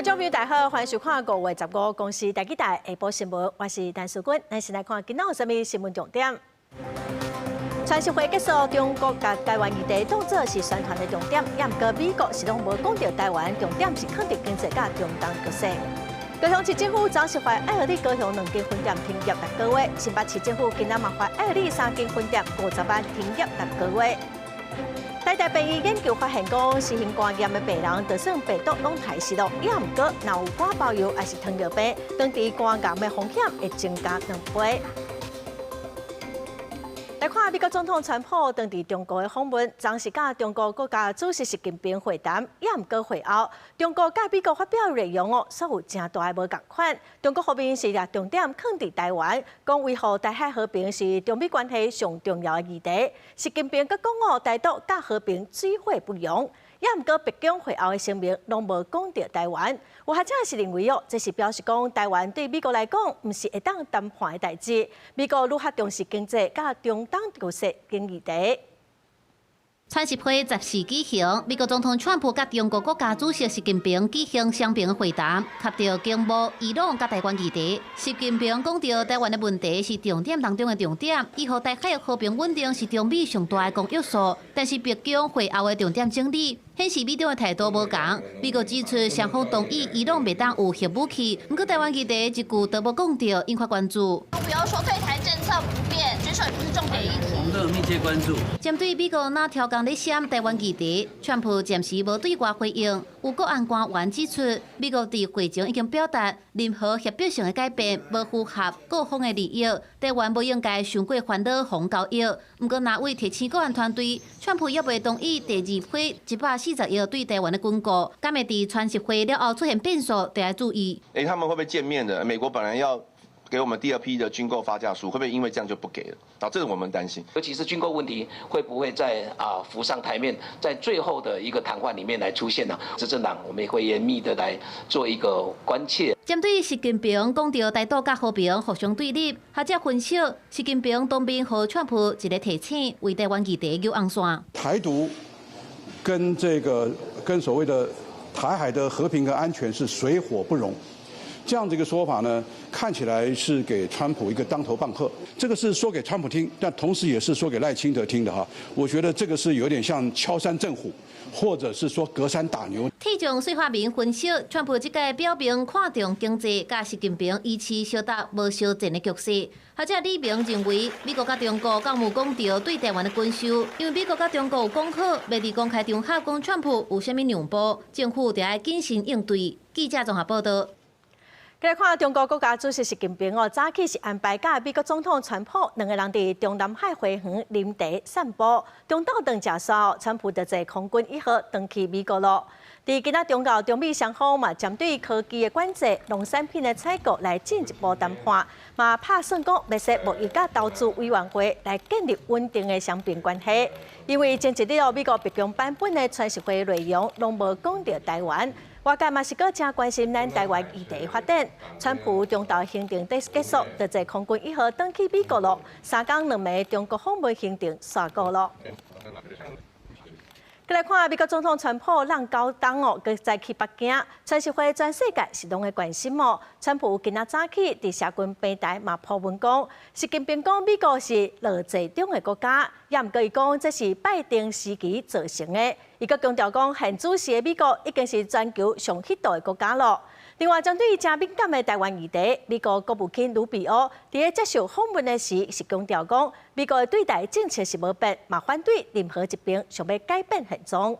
觀眾朋友大家好，歡迎收看5月15公視台語台下晡新聞，我是陳淑君。咱先來看今仔有啥物新聞重點。川習會結束，中國佮台灣議題當作是宣傳的重點，也毋過美國是攏無講著台灣，重點是放佇經濟佮中東局勢。高雄市政府昨是罰愛荷里高雄兩間分店停業六個月，新北市政府今仔嘛罰愛荷里三間分店50萬停業六個月。台大病院研究發現，講新型肝炎的病人，就算病毒攏刣死囉，也毋過若有肝包油抑是糖尿病，長期肝癌的風險會增加2倍。來看美國總統川普當佇中國的訪問，昨是佮中國國家主席習近平會談，也毋過會後，中國佮美國發表的內容哦，煞有誠大的無仝款。中國方面是掠重點囥佇台灣，講維護台海和平是中美關係上重要的議題。習近平閣講哦，台獨佮和平水火不容。也毋過白宮會後的聲明攏無講著台灣。有學者是認為哦，這是表示講台灣對美國來講，毋是會當談判的代誌。美國愈較重視經濟，佮中東局勢等議題。川習會14舉行，美國總統川普佮中國國家主席習近平舉行雙邊會談，提著經貿、伊朗佮台灣議題。習近平講著台灣的問題是重點當中的重點，維護台海和平穩定是中美上大的公約數。但是白宮會後的重點整理，顯示美中的態度無仝。美國指出雙方同意伊朗袂當有核武器，毋過台灣議題一句都無講著，引發關注。不要說對台政策不變，軍售也不是重點議題。我們都有密切關注。針對美國若刁工咧閃台灣議題，川普暫時無對外回應。有國安官員指出，美國佇會前已經表達，任何脅迫性的改變無符合各方的利益，台灣無應該傷過煩惱予人交易。毋過，若為提醒國安團隊，川普猶未同意第二批140億對台灣的軍購，敢會佇川習會了後出現變數，得愛注意。欸，他們會不會見面的？美國本來要給我們第二批的軍購發價書，會不會因為這樣就不給了？啊，這個我們擔心。尤其是軍購問題，會不會再浮上台面，在最後的一個談話裡面來出現呢？執政黨我們也會嚴密的來做一個關切。針對習近平講著台獨佮和平互相對立，學者分析，習近平當面予川普一個提醒，為台灣議題扭紅線。台獨跟這個跟所謂的台海的和平跟安全是水火不容。這樣子一個說法呢，看起來是給川普一個當頭棒喝。這個是說給川普聽，但同時也是說給賴清德聽的哈。我覺得這個是有點像敲山震虎，或者是說隔山打牛。鐵將水發明分析，川普這屆表明看重經濟，佮習近平維持相鬥無相戰的局勢。學者李明認為，美國佮中國敢有講著對台灣的軍售，因為美國佮中國有講好，袂佇公開場合講川普有啥物讓步，政府著愛謹慎應對。記者綜合報道。來看中國國家主席習近平哦，早起是安排佮美國總統川普兩个人佇中南海花園啉茶散步。中晝頓食煞，川普就坐空軍一號轉去美國囉。佇今仔中晝，中美雙方嘛針對科技的管制、農產品的採購來進一步談判，嘛拍算講欲設貿易佮投資委員會來建立穩定的雙邊關係。因為前一日哦，美國白宮版本的川習會內容攏無講著台灣。外界嘛是閣誠關心咱台灣議題發展。川普中晝行程結束，就坐空軍一號轉去美國囉。3工2暝中國訪問行程煞過囉。來看美國總統川普挵九冬哦，閣再去北京，川習會全世界是攏會關心哦。川普今仔早起佇社群平台嘛 po 文講，習近平講美國是落坐中的國家，也毋過伊講這是拜登時期造成的。伊閣強調講，現主時的美國已經是全球上彼道的國家囉。另外，針對誠敏感的台灣議題，美國國務卿魯比歐佇咧接受訪問的時，是強調講，美國的對台政策是無變，嘛反對任何一邊想欲改變現狀。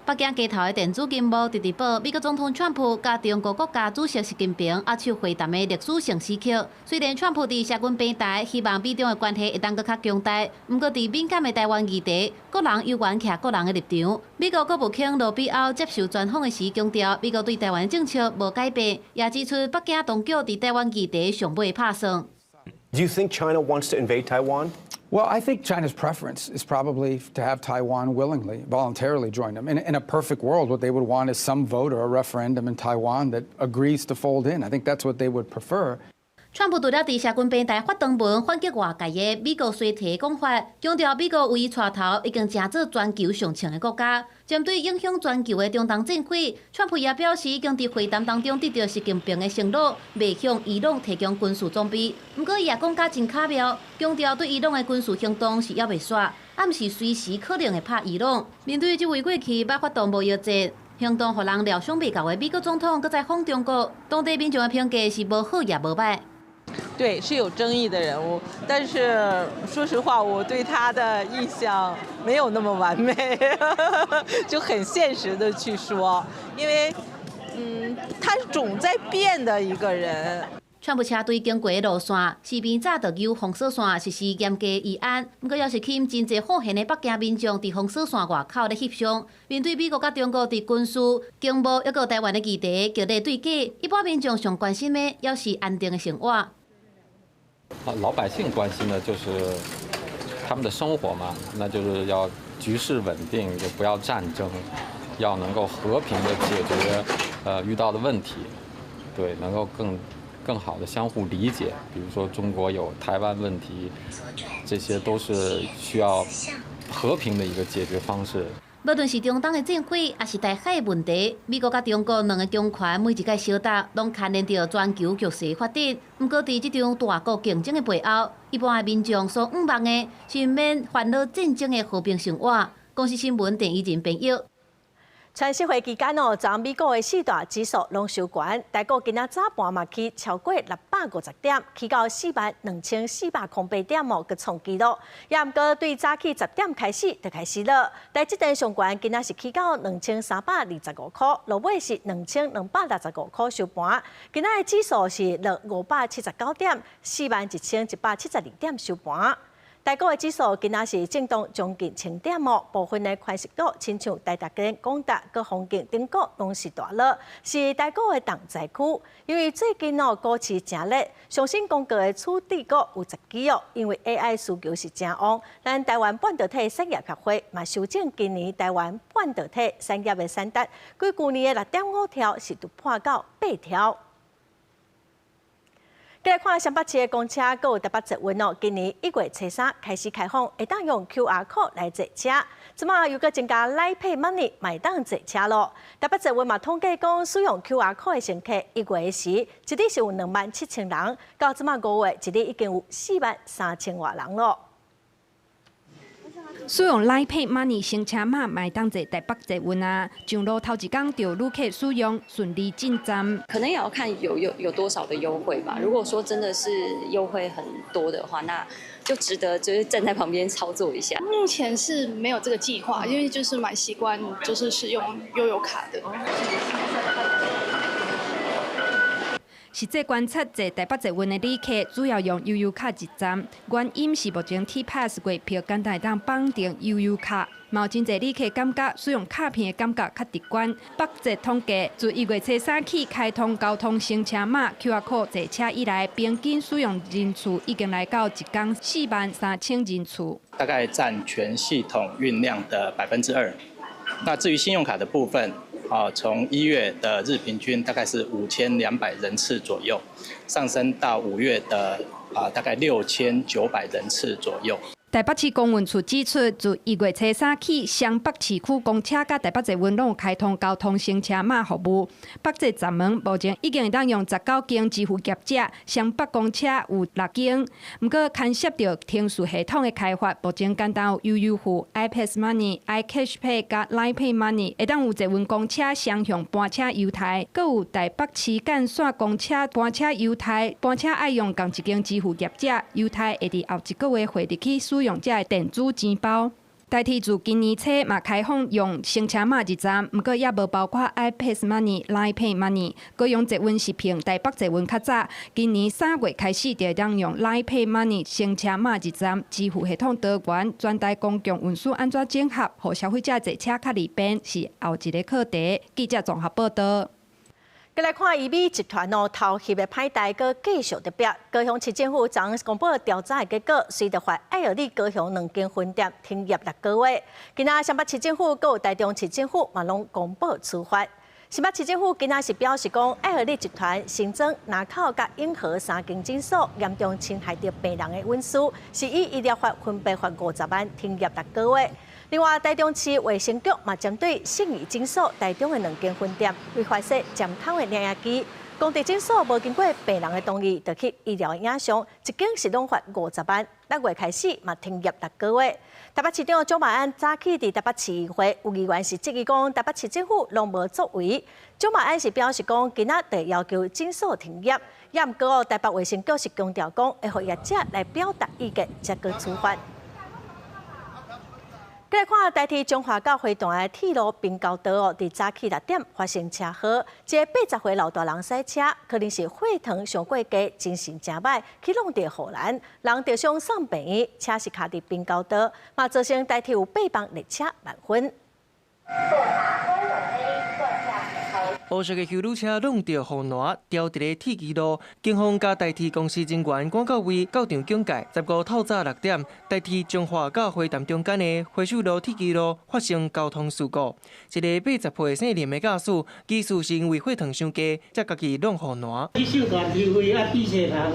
北京街頭的電子螢幕佇直播美國總統川普佮中國國家主席習近平握手會談的歷史性時刻。雖然川普佇社群平台希望美中的關係會當閣較強大，毋過佇敏感的台灣議題，各人猶原徛各人的立場。美國國務卿魯比歐接受專訪的時強調，美國對台灣政策無改變，也指出北京當局佇台灣議題上尾拍算。 Do you think China wants to invade Taiwan? Well, I think China's preference is probably to have Taiwan willingly, voluntarily join them. In a perfect world, what they would want is some vote or a referendum in Taiwan that agrees to fold in. I think that's what they would prefer. 川普除了佇社群平台發長文反擊外界的美國衰退講法，強調美國為伊帶頭已經成做全球上強的國家。針對影響全球的中東戰火，川普也表示已經佇會談當中得到習近平的承諾，袂向伊朗提供軍事裝備。毋過伊也講甲真巧妙，強調對伊朗的軍事行動是猶未煞，暗示隨時可能會拍伊朗。面對這位過去捌發動貿易戰，行動予人料想袂到的美國總統，閣再訪中國，當地民眾的評價是無好也無䆀。對，是有爭議的人物，但是說實話，我對他的印象沒有那麼完美，就很現實的去說，因為，他是總在變的一個人。川普車隊經過的路線，視頻早就有封鎖線實施嚴格維安，毋過猶是吸引真濟好閒的北京民眾佇封鎖線外口咧翕相。面對美國佮中國佇軍事、經貿抑閣台灣的議題激烈對決，一般民眾上關心的猶是安定的生活。啊，老百姓關心的就是他們的生活嘛，那就是要局勢穩定，就不要戰爭，要能夠和平的解決遇到的問題，對，能夠更好的相互理解。比如說中國有台灣問題，這些都是需要和平的一個解決方式。無論是中東的戰火，抑是台海的問題，美國佮中國兩个強權每一擺相鬥，攏牽連著全球局勢發展。毋過，佇這場大國競爭的背後，一般的民眾所向望的是免煩惱戰爭的和平生活。公視新聞鄭以仁編譯。川習會期間哦，昨美國的四大指數攏收懸，台股今仔早盤嘛起超過650點，起到42,408點哦，閣創紀錄。也毋過對早起10點開始就開始落，台積電上懸今仔是起到2325塊，落尾是2265塊收盤。今仔的指數是落579點，41,172點收盤。台股的指數今仔是震盪將近1000點哦，部分的權值股親像台達電、廣達、閣宏碁等股攏是大落，是台股的重災區。因為最近哦股市誠熱，上新公告的儲置股有10支哦，因為 AI 需求是誠旺。咱台灣半導體產業協會嘛修正今年台灣半導體產業的產值，比舊年的6.5兆是突破到8兆。繼來看雙北市的公車，閣有台北捷運哦。今年1月初3開始開放，會當用 QR code 來坐車。這馬又閣增加 Line Pay Money 嘛會當坐車囉。台北捷運嘛統計講，使用 QR code 的乘客1月時，一日是有27,000人，到這馬5月，一日已經有43,000外人囉。使用 Line Pay Money 乘車碼嘛會當坐台北捷運啊！上路頭一工就旅客使用順利進站。可能也要看有多少的優惠吧。如果說真的是優惠很多的話，那就值得就是站在旁邊操作一下。目前是沒有這個計劃，因為就是蠻習慣就是使用悠遊卡的。實際觀察坐台北捷運的旅客，主要用悠遊卡入站，原因是目前 T Pass 月票簡單會當綁定悠遊卡，嘛有真濟旅客感覺使用卡片的感覺較直觀。北捷統計，自1月初3起開通交通乘車碼 QR code 坐車以來，平均使用人次已經來到一工43,000人次，大概佔全系統運量的2%。那至於信用卡的部分，啊，從1月的日平均大概是5200人次左右，上升到5月的大概6900人次左右。台北市公運處指出，自1月初3起，雙北市區公車佮台北捷運攏有開通交通乘車碼服務。北捷閘門目前已經會當用19間支付業者，雙北公車有六間。毋過牽涉著程序系統的開發，目前干焦有悠遊付、iPass Money、iCash Pay 佮 Line Pay Money，會當有捷運公車雙向班車優待，閣有台北市幹線公車班車優待，班車愛用仝一間支付業者，優待會佇後一個月匯入去使用者的電子錢包。台鐵自今年初嘛開放用乘車碼入站，毋過猶無包括 iPass Money、Line Pay Money。高雄捷運是憑台北捷運較早，今年3月開始就會當用 Line Pay Money 乘車碼入站，支付系統多元，全台公共運輸按怎整合，予消費者坐車較利便，是後一个課題。記者綜合報導。閣來看醫美集團哦，偷翕的歹代閣繼續佇逼。高雄市政府昨公布調查的結果，隨著罰愛樂里高雄兩間分店停業6個月。今仔雙北市政府閣有台中市政府嘛攏公布處罰。新北市政府今仔是表示講，愛和利集團新莊、林口佮永和三間診所嚴重侵害著病人的隱私，是依醫療法分別罰50萬，停業6個月。另外，台中市衛生局嘛針對信義診所台中的兩間分店違法設針孔的領藥機，講佇診所無經過病人的同意，就翕醫療影像，一間是攏罰50萬，6月開始嘛停業六個月。台北市長蔣萬安早起佇台北市議會有議員是質疑講台北市政府攏無作為，蔣萬安是表示講今仔就要求診所停業，也毋過哦，台北衛生局是強調講會予業者來表達意見，才閣處罰。過來看台鐵彰化到花壇的鐵路平交道哦，佇早起6點發生車禍，一个80歲老大人駛車，可能是血糖傷過低，精神誠䆀，去挵著護欄，人著傷送病院，車是卡佇平交道，嘛造成台鐵有八班列車慢分。烏色的休旅車挵著護欄，牢佇咧鐵支路。警方佮台鐵公司人員趕到位，到場警戒。15透早6點，台鐵彰化到花壇中間的回收路鐵支路發生交通事故。一个80歲姓林的駕駛，疑似是因為血糖傷低，才家己挵護欄。去受斷機會啊，比細人啊，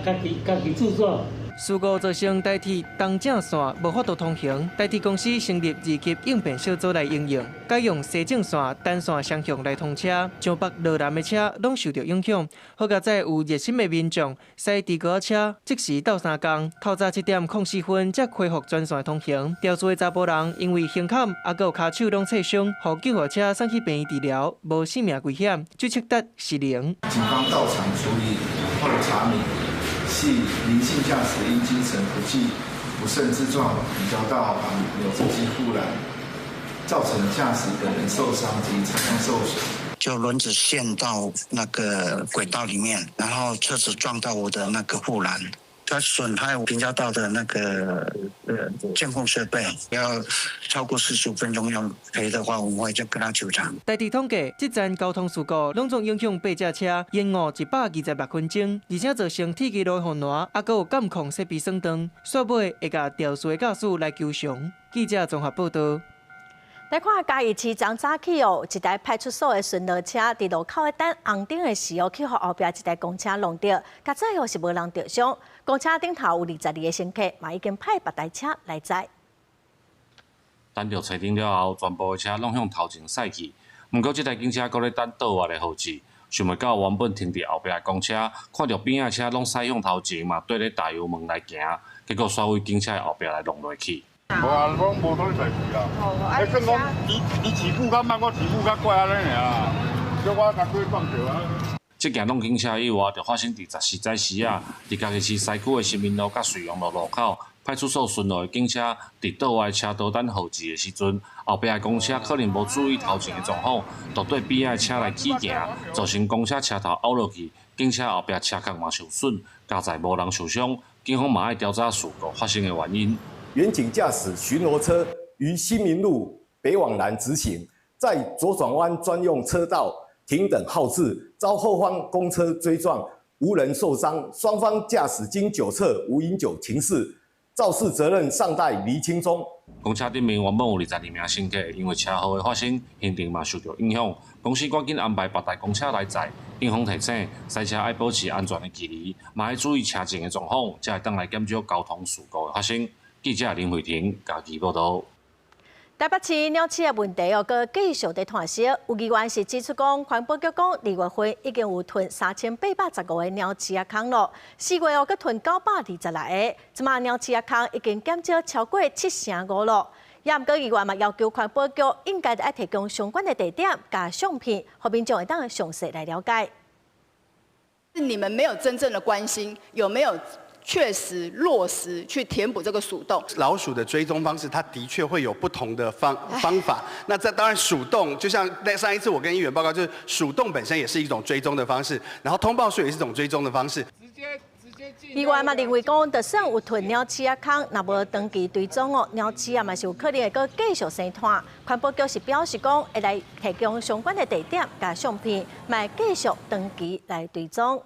家己自作。事故造成台鐵東正線無法度通行，台鐵公司成立二級應變小組來因應，改用西正線單線雙向來通車，彰北羅南的車攏受著影響。好佳哉有熱心的民眾駛豬哥仔車，即時鬥相共。透早7點04分才恢復全線通行。肇事的查埔人因為胸坎猶閣有跤手攏挫傷，予救護車送去病院治療，無性命危險，酒測值是零。警方到場處理後查明，係林姓駕駛因精神不濟、不慎自撞平交道旁柳枝及護欄，造成駕駛本人受傷及車輛受損。就輪子陷到那個軌道裡面，然後車子撞到我的那個護欄，它損害平交道的那個監控設備，要超過45分鐘要賠的話，我們會就跟他求償。台鐵統計，這站交通事故攏總影響八架車，延誤126分鐘，而且造成鐵支路護欄，猶閣有監控設備損斷，煞尾會共肇事的駕駛來求償。記者綜合報道。來看嘉義市昨早起哦，一台派出所的巡邏車佇路口等紅燈的時候，去予後壁一台公車挵著，佳哉哦是無人著傷。公車頂頭有22個乘客，嘛已經派別台車來載。等著車燈了後，全部的車攏向頭前駛去。毋過這台警車閣咧等倒彎的號誌，想袂到原本停佇後壁的公車，看著邊仔車攏駛向頭前，嘛綴咧踏油門來行，結果煞對警車的後壁來挵落去。無啊，攏無啥物代誌啊。欸，算講伊伊起步較慢，我起步較快按呢爾，叫我共佢撞著啊。這件挵警車意外就發生佇14早時仔，佇嘉義市西區的新民路佮瑞陽路路口，派出所巡邏的警車佇倒彎車道等號誌的時陣，後壁的公車可能無注意頭前的狀況，就對邊仔的車來起行，造成公車車頭拗落去，警車後壁車殼嘛受損，佳哉無人受傷，警方嘛愛調查事故發生的原因。員警駕駛巡邏車於新民路北往南直行，在左轉彎專用車道停等號誌，遭後方公車追撞，無人受傷。雙方駕駛經酒測無飲酒情事，肇事責任尚待釐清中。公車頂面原本有22名乘客，因為車禍的發生，行程嘛受著影響。公司趕緊安排別台公車來載。警方提醒，駛車愛保持安全的距離，嘛愛注意車前的狀況，才會當來減少交通事故的發生。記者林慧婷嘉義報導。台北市鳥鼠的問題哦，閣繼續佇湠燒。有議員是指出講，環保局講2月份已經有囤3815個鳥鼠仔空囉，4月哦閣囤926個，這馬鳥鼠仔空已經減少超過7成5囉。也毋過議員嘛要求環保局應該愛提供相關的地點佮相片，予民眾會當詳細來了解。你們沒有真正的關心，有沒有確實落實去填補這個鼠洞？老鼠的追蹤方式，它的確會有不同的方法。那這當然鼠洞，就像那上一次我跟議員報告，就是鼠洞本身也是一種追蹤的方式，然後通報數也是一種追蹤的方式。議員嘛認為講，就算有囤鳥鼠仔空，若無長期追蹤哦，鳥鼠仔嘛是有可能會閣繼續生湠。環保局是表示講，會來提供相關的地點佮相片，嘛會繼續長期來追蹤。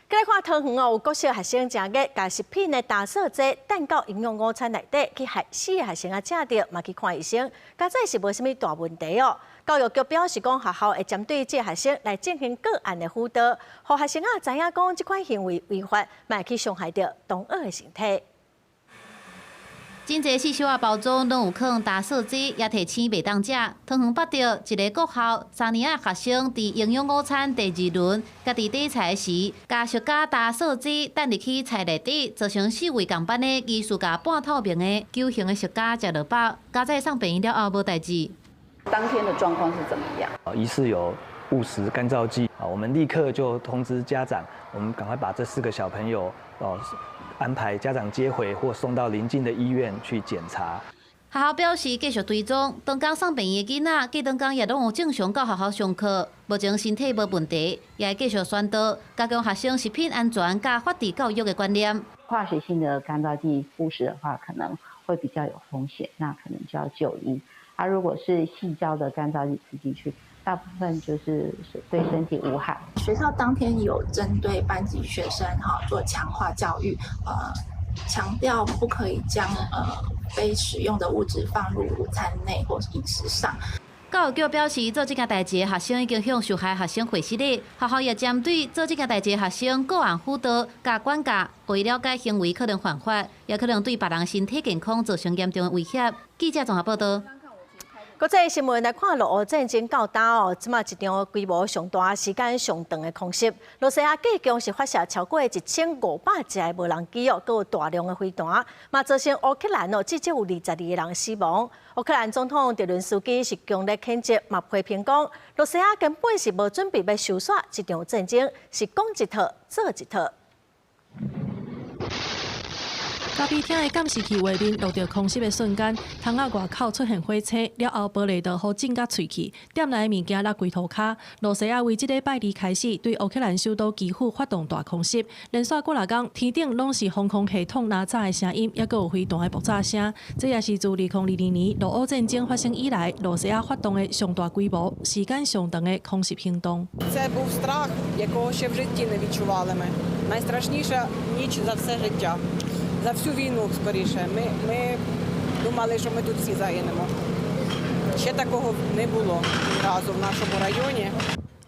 來看桃園哦，有國小學生誠熱，共食品的打掃劑擲到營養午餐內底，去害四個學生仔食著，嘛去看醫生，佳哉是無啥物大問題哦。教育局表示講，學校會針對這個學生來進行個案的輔導，予學生仔知影講這款行為違法，莫去傷害著同學的身體。真濟細小仔包裝攏有囥打掃劑，也提醒袂當食。桃園八著一个國校三年仔學生佇營養午餐第二輪，家己點菜時，共釋加打掃劑擲入去菜內底，造成四位仝班的疑似共半透明的球形的釋迦食落腹，佳哉送病院了後無代誌。當天的狀況是怎麼樣？疑似有誤食乾燥劑啊，我們立刻就通知家長，我們趕快把這四個小朋友哦安排家長接回或送到鄰近的醫院去檢查。學校表示繼續追蹤，當工送病院的囡仔，隔當工也攏有正常到學校上課，目前身體無問題，也會繼續宣導加強學生食品安全佮法治教育的觀念。化學性的乾燥劑誤食的話，可能會比較有風險，那可能就要就醫。啊，如果是矽膠的乾燥劑吃進去，大部分就是對身體無害。學校當天有針對班級學生哈做強化教育，強調不可以將非使用的物質放入午餐內或飲食上。教育局表示，做這件代誌的學生已經向受害學生回失禮，學校也針對做這件代誌的學生個案輔導佮管教，予伊了解行為可能犯法，也可能對別人身體健康造成嚴重的威脅。記者綜合報道。國際新聞來看，俄烏戰爭到今哦，這馬一場規模上大、時間上長的空襲，羅西亞計共是發射超過1500架的無人機哦，閣有大量的飛彈，嘛造成烏克蘭哦至少有22個人死亡。烏克蘭總統澤倫斯基是強烈譴責，嘛批評講，羅西亞根本是無準備欲收煞這場戰爭，是講一套做一套。咖啡廳的監視器畫面錄著空襲的瞬間，窗仔外口出現火星，了後玻璃就予震甲碎去，店內的物件落規塗跤。羅西亞為這禮拜二開始對烏克蘭首都基輔發動大空襲，連續幾若工天頂攏是防空系統拉炸的聲音，猶閣有飛彈的爆炸聲。這也是自2022年俄烏戰爭發生以來，羅西亞發動的上大規模、時間上長的空襲行動。 Це був страх, якого ще в житті не відчували ми. Найстрашніша ніч за все життя, за всю війну скоріше. Ми думали, що ми тут всі загинемо. Ще такого не було ні разу в нашому районі.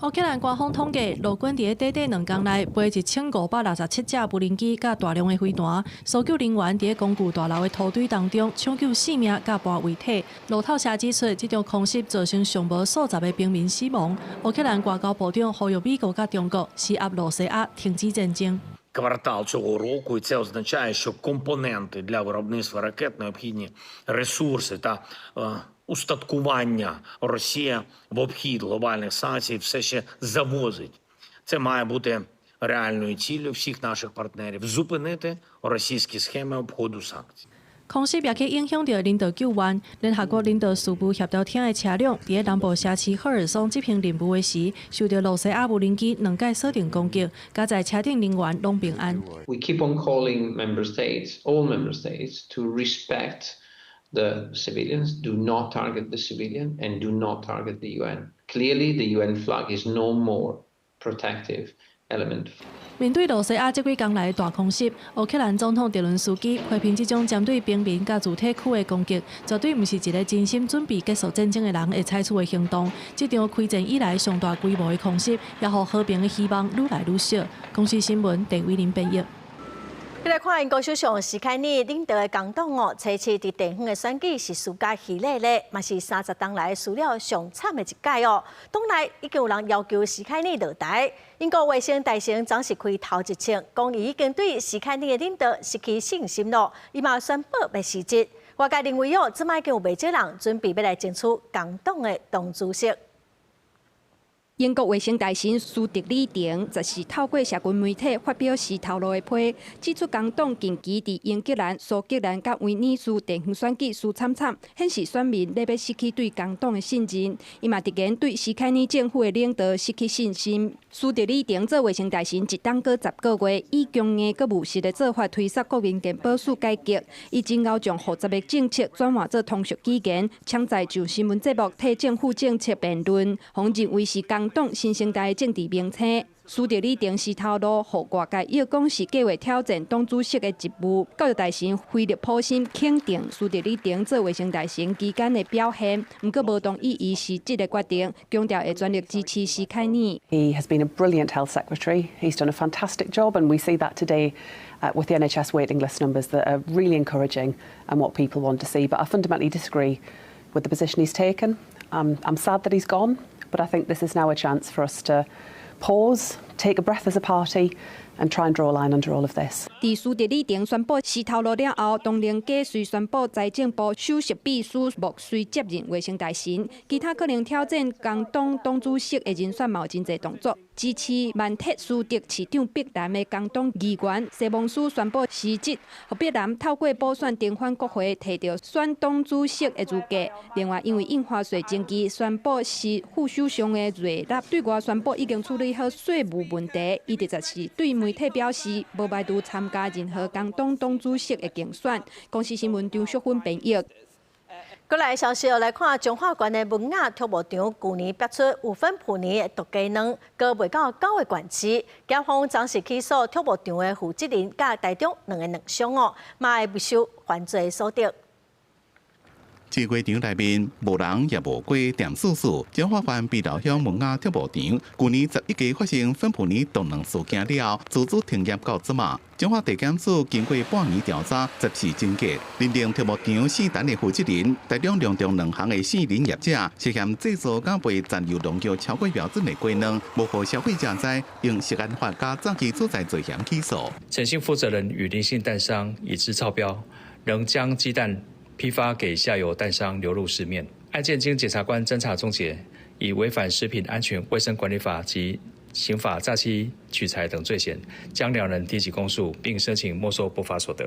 烏克蘭官方統計，俄軍佇咧短短2工內飛1567架無人機，佮大量的飛彈。搜救人員佇咧公寓大樓的土堆當中搶救性命，佮搬遺體。路透社指出，這場空襲造成上無數十个平民死亡。烏克蘭外交部長呼籲美國佮中國施壓羅西亞停止戰爭。 Квартал цього року, і це означає, що компоненти для виробництва ракет, необхідні ресурси та устаткування Росія в обхід глобальних санкцій все ще завозить. Це має бути реальною ціллю всіх наших партнерів зупинити російські схеми обходу санкцій. 空襲也去影響著人道救援。聯合國人道事務協調廳的車輛，佇咧南部城市赫爾松執行任務的時，受著羅西亞無人機兩擺鎖定攻擊，佳哉車頂人員攏平安。 We keep on calling member states, all member states, to respect the civilians, do not target the civilian, and do not target the UN. Clearly, the UN flag is no more protective element. 面對羅西亞這幾工來的大空襲，烏克蘭總統澤倫斯基批評這種針對平民佮住宅區的攻擊，絕對毋是一个真心準備結束戰爭的人會採取的行動。這場開戰以來上大規模的空襲，也予和平的希望愈來愈少。公視新聞鄭偉林編譯。來看英國首相史凱爾領導的工黨哦，初七佇地方的選舉是輸甲稀咧咧，嘛是30冬來輸了上慘的一屆哦。黨內已經有人要求史凱爾落台。英國衛生大臣昨是開頭一槍，講伊已經對史凱爾的領導失去信心咯，伊嘛宣布欲辭職。外界認為哦，這擺已經有袂少人準備欲來爭取工黨的黨主席。英國衛生大臣蘇德里廷14透過社群媒體發表死頭路的批，指出工黨近期佇英格蘭、蘇格蘭佮威爾士地方選舉輸慘慘，顯示選民咧欲失去對工黨的信任。伊嘛直言對史凱爾政府的領導失去信心。蘇德里廷做衛生大臣一當閣10個月，以強硬閣務實的做法推捒國民健保署改革，伊真𠢕將複雜的政策轉換做通俗語言，搶在上新聞節目替政府政策辯論，予認為是工黨新生代的政治明星。蘇德里廷死頭路，予外界臆講是計劃挑戰黨主席的職務。教育大臣菲利普森肯定蘇德里廷做衛生大臣期間的表現，毋過無同意伊辭職的決定，強調會全力支持施凱爾。 He has been a brilliant health secretary. He's done a fantastic job, and we see that today with the NHS waiting list numbers that are really encouraging and what people want to see. But I fundamentally disagree with the position he's taken. I'm sad that he's gone, but I think this is now a chance for us to pause, take a breath as a party, and try and draw a line under all of this. 佇蘇德里廷宣布辭頭路了後，唐寧街隨宣布財政部首席秘書莫瑞接任衛生大臣，其他可能挑戰工黨黨主席的人選嘛有真濟動作。支持曼徹斯特市長碧蘭的工黨議員西蒙斯宣布辭職，予碧蘭透過補選重返國會，提著選黨主席的資格。另外，因為印花稅爭議，宣布辭副首相的瑞納對外宣布已經處理好稅務問題。伊佇14對媒體表示，無排除參加任何工黨黨主席的競選。公視新聞張淑芬編譯。過來消息來看，彰化縣的文雅畜牧場，舊年爆出有芬普尼的毒雞卵，閣賣到九個縣市。檢方昨時起訴畜牧場的負責人佮台中兩個卵商哦，嘛會沒收犯罪所得。這雞場內面無人也無雞，恬沬沬。彰化縣埤頭鄉文雅畜牧場，舊年11月發生芬普尼毒卵事件了後，自此停業到這馬。彰化地檢署經過半年調查，十四終結，認定畜牧場姓陳的負責人，台中龍中兩行的姓林業者，涉嫌製造佮賣殘留農藥超過標準的雞卵，無予消費者知，用食安法佮詐欺取財罪嫌起訴。陳姓負責人與林姓蛋商已知超標，仍將雞蛋批發給下游蛋商流入市面。案件經檢察官偵查終結，以違反食品安全衛生管理法及刑法詐欺取財等罪嫌，將兩人提起公訴，並申請沒收不法所得。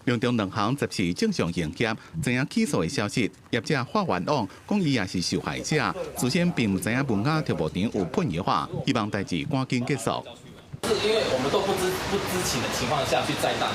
龍中兩行十四正常營業，知影起訴的消息，業者發願網講伊也是受害者，事先並毋知影文雅畜牧場有噴藥化，希望代誌趕緊結束。是因為我們都不知情的情況下去載蛋，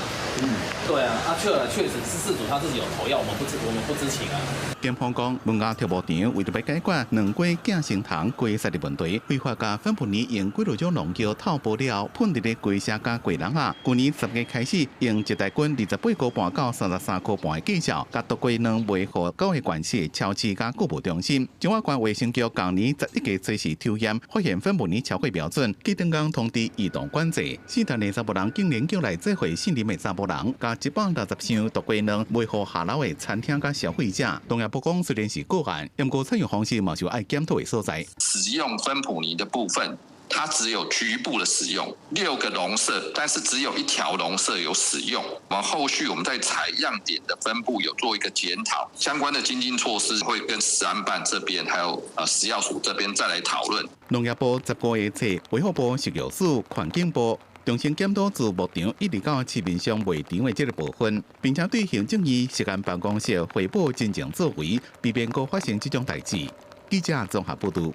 對啊，啊確實是事主他自己有投藥，我們不知情啊。檢方講，文雅畜牧場為著欲解決卵雞寄生蟲雞虱的問題，非法共芬普尼用幾落種農藥透波了，噴佇咧雞舍佮雞籠仔。舊年10月開始，用一大斤28.5塊到33.5塊的價數，共毒雞卵賣予九個縣市的超市佮購物中心。彰化縣衛生局舊年11月初時抽驗，發現芬普尼超過標準，隔工通知移動管制。姓陳的查埔人竟然叫來做伙姓林的查埔人，共160箱毒雞卵賣予下流的餐廳佮消費者。農業部講，雖然是個案，毋過採用方式嘛是有愛檢討的所在。使用芬普尼的部分，它只有局部的使用，六個籠舍，但是只有一條籠舍有使用。我們後續我們在採樣點的分布有做一個檢討，相關的精進措施會跟食安辦這邊，還有食藥署這邊再來討論。農業部15月冊衛福部食藥署、環境部重新檢討自牧場一直到市面上賣場的這個部分，並且對行政院食安辦公室匯報真正作為，避免閣發生這種代誌。記者綜合報導。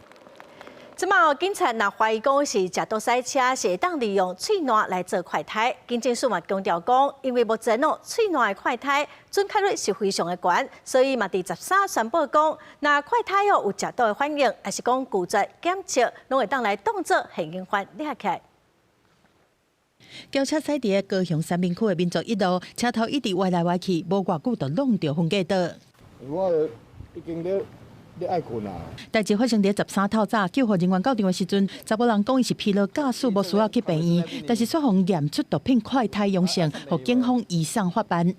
這馬警察若懷疑講是食毒駛車，是會當利用喙瀾來做快篩。警政署嘛強調講，因為目前哦喙瀾的快篩準確率是非常的懸，所以嘛佇13宣布講，若快篩哦有食毒的反應，抑是講拒絕檢測，攏會當來當做現行犯掠起來。轎車駛佇高雄三民區的民族一路，車頭一直歪來歪去，無偌久就挵著分隔島。我已經咧咧愛睏啊！代誌發生佇13透早，救護人員到場的時陣，查某人講伊是疲勞駕駛，無需要去病院，但是卻予驗出毒品快篩陽性，予警方移送法辦。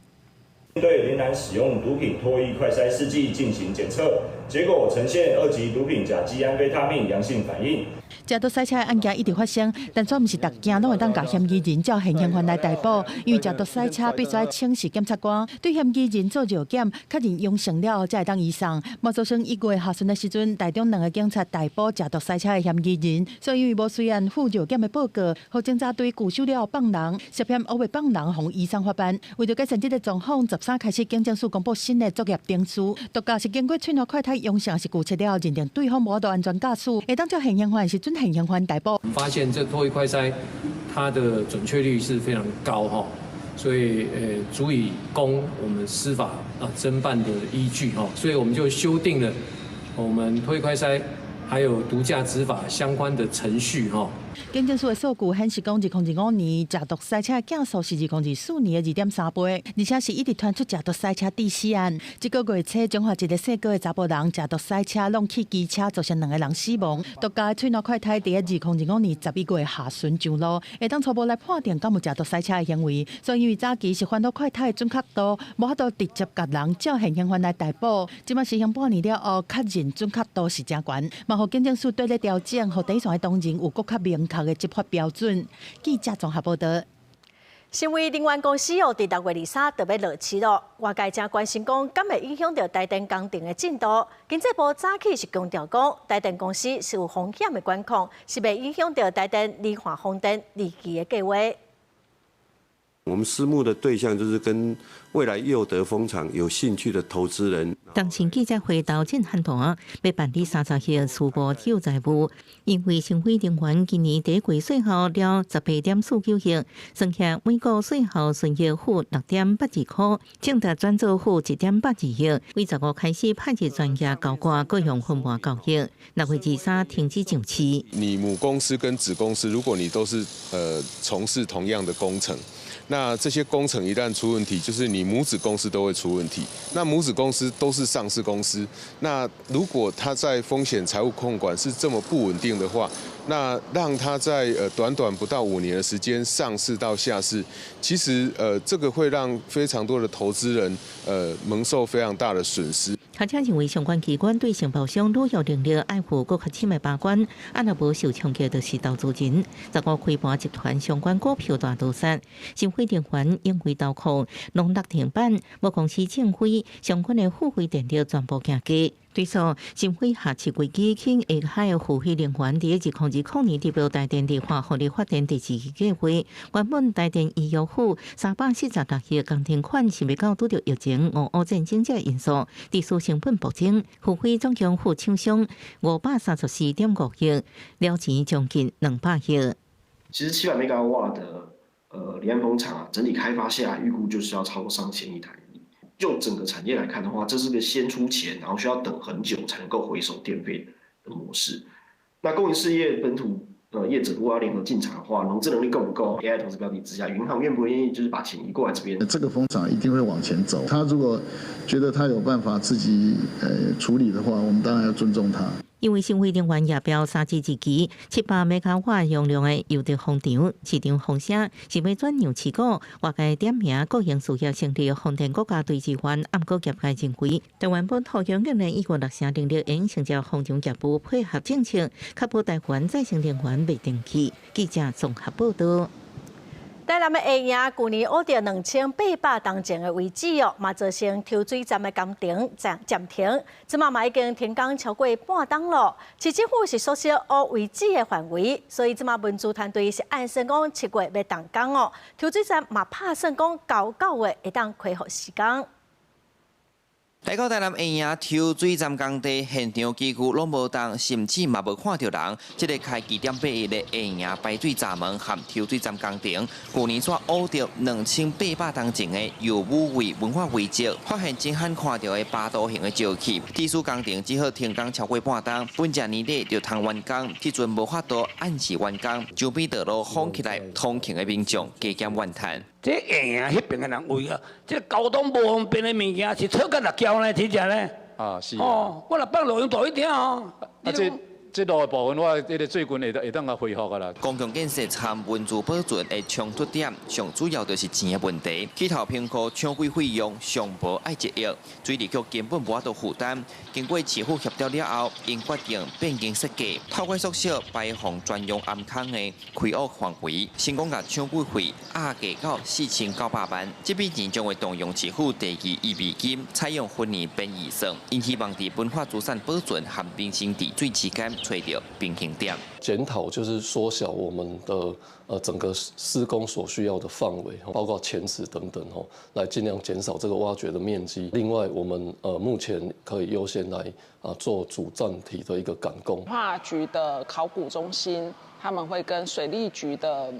對林男使用毒品唾液快篩試劑進行檢測，結果呈現二級毒品甲基安非他命陽性反應。食毒駛車的案件一直發生，但煞毋是逐件攏會當共嫌疑人照現行犯來逮捕，因為食毒駛車必須愛請示檢察官，對嫌疑人做尿檢，確認陽性了後，才會當移送。嘛造成1月下旬的時陣，台中兩个警察逮捕食毒駛車的嫌疑人，所以因為無隨案附尿檢的報告，予偵查隊拒收了後放人，涉嫌烏白放人，予移送法辦。為著改善這个狀況，13開始警政署公布新的作業程序，毒駕是經過喙瀾快篩陽性，抑是拒測了後，認定對方無法度安全駕駛，會當照現行犯是準現行犯逮捕。我們發現這唾液快篩，它的準確率是非常高哈，所以足以供我們司法偵辦的依據哈，所以我們就修訂了我們唾液快篩還有毒駕執法相關的程序哈。警政署的數據顯示，講2025年食毒賽車的件數是2024年的2.3倍，而且是一直傳出食毒賽車致死案。這個月初，彰化一個姓郭的查埔人食毒賽車挵去機車，造成兩個人死亡。獨家的喙瀾快篩佇2025年11月下旬上路，會當初步來判定敢有食毒賽車的行為。所以因為早期是翻錄快篩的準確度，無法度直接共人照現行犯來逮捕。這擺實行半年了後，確認準確度是誠懸，嘛予警政署綴咧調整，予第一線的同仁有閣較明確的執法標準。記者綜合報道。新威能源公司哦，佇6月23就欲落市囉。外界誠關心講，敢會影響著台電工程的進度？經濟部早起是強調講，台電公司是有風險的管控，是袂影響著台電離岸風電二期的計畫。我們私募的對象就是跟未來祐德風場有興趣的投資人。當前記者會頭前喊單，欲辦理30億私募有債務，因為新輝能源今年第一季稅後了18.49億，算起每股稅後純益負6.82塊，淨值轉做負1.82億。為15開始派入專業高掛各項分盤交易，6月23停止上市。你母公司跟子公司，如果你都是從事同樣的工程，那這些工程一旦出問題，就是你母子公司都會出問題。那母子公司都是上市公司，那如果它在風險財務控管是這麼不穩定的話，那讓它在短短不到5年的時間上市到下市，其實這個會讓非常多的投資人蒙受非常大的損失。學者認為，相關機關對承包商履約能力愛負閣較深的把關，啊若無受衝擊，就是投資人。15開盤集團相關股票大屠殺，新輝能源永輝投控、攏落停板，母公司正輝相關的付費電力全部行價。對數，新輝下市危機，去下海的付費能源佇2020年得標台電離岸風力發電第二期計劃，原本台電預約付346億工程款，想袂到拄著疫情、俄烏戰爭這因素，致使成本暴增，付費總共負廠商534.5億，了錢將近200億。其實700兆瓦的離岸風場啊，整體開發下來預估就是要超過上千億台幣。就整個產業來看的話，這是個先出錢，然後需要等很久才能夠回收電費的模式。那公營事業本土業者如果要聯合進場的話，融資能力夠不夠？AI 投資標的之下，銀行願不願意就是把錢移過來這邊？這個風場一定會往前走。他如果覺得他有辦法自己處理的話，我們當然要尊重他。因為新輝能源也標三支一期700兆瓦容量的祐德風場，市場風聲是欲轉讓持股，外界點名國營事業成立風電國家隊之源，毋過業界認為，台灣本土強竟然以6成電力會承接風場業務配合政策，確保台灣再生能源袂斷去。記者綜合報道。台南的下營舊年挖著2800冬前的遺址哦，嘛造成抽水站的工程暫停，這馬嘛已經停工超過半冬囉。市政府是縮小挖遺址的範圍，所以這馬文資團隊是按算講7月欲動工哦。抽水站嘛拍算講到9月會當恢復施工。來到台南下營抽水站工地，現場幾乎攏無動，甚至嘛無看著人。這个開2.8億的下營排水閘門和抽水站工程，舊年煞挖著2800冬前的右武衛文化遺跡，發現真罕看著的巴刀形的石器。鐵絲工程只好停工超過半冬，本這年底就通完工，這陣無法度按時完工，周邊道路封起來，通行的民眾加減怨嘆。這下營彼邊的人為啊，這交通無方便的物件是臭甲六焦呢，真正呢。啊，是。哦，我若放路用大一點哦。啊，這路的部分，我這个最近會當共恢復啊啦。公共建設參文資保存的衝突點，上主要就是錢的問題。起頭評估搶規費用上無愛1億，水利局根本無法度負擔。經過市府協調了後，𪜶決定變更設計，透過縮小排放專用頷孔的開挖範圍，成功共搶規費壓低到4900萬。這筆錢將會動用市府第二預備金，採用分年編預算，𪜶希望佇文化資產保存和民生治水之間揣著平衡點。檢討就是縮小我們的整個施工所需要的範圍，包括前池等等吼，來盡量減少這個挖掘的面積。另外，我們目前可以優先來做主站體的一個趕工。文化局的考古中心，他們會跟水利局的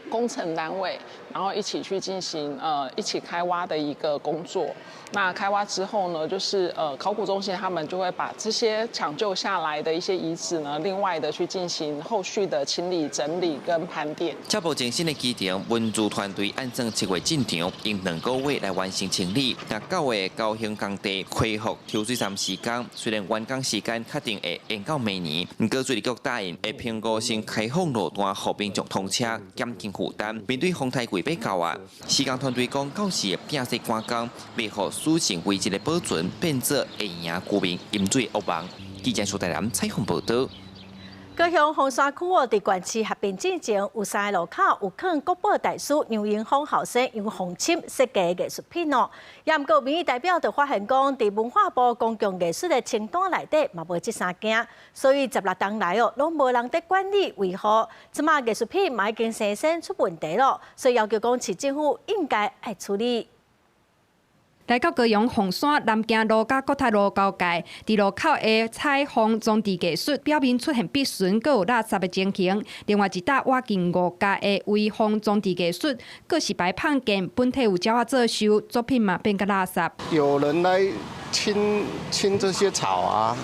工程單位，然後一起去進行一起開挖的一個工作。那開挖之後呢，就是考古中心他們就會把這些搶救下來的一些遺址呢，另外的去進行後續的清理、整理跟盤點。初步前新的機場文資團隊按照7月進場，用2個月來完成清理。那9月高雄工地恢復抽水站時間，雖然完工時間確定會延到明年，不過水利局答應會評估先開放路段，予民眾通車，減輕負擔。面對風颱季欲到啊，施工團隊講，到時會拼勢趕工，袂予使用規則的保存變做會贏居民飲水惡夢。記者蘇台南採訪報道。高雄鳳山區哦，佇縣市合併之前，有三个路口有囥國寶大師楊英風後生楊鳳欽設計的藝術品哦。也毋過民意代表就發現講，佇文化部公共藝術的清單內底嘛無這三件，所以16冬來哦，攏無人佇管理維護，這馬藝術品嘛已經生生出問題咯，所以要求講市政府應該愛處理。來到高雄鳳山南京路佮國泰路交界，佇路口的彩鳳裝置藝術表面出現篦損，閣有垃圾的情形。另外一搭倚近五家的威風裝置藝術，閣是擺放件，本體有鳥仔做鏽，作品嘛變甲垃圾。有人來清清這些草啊，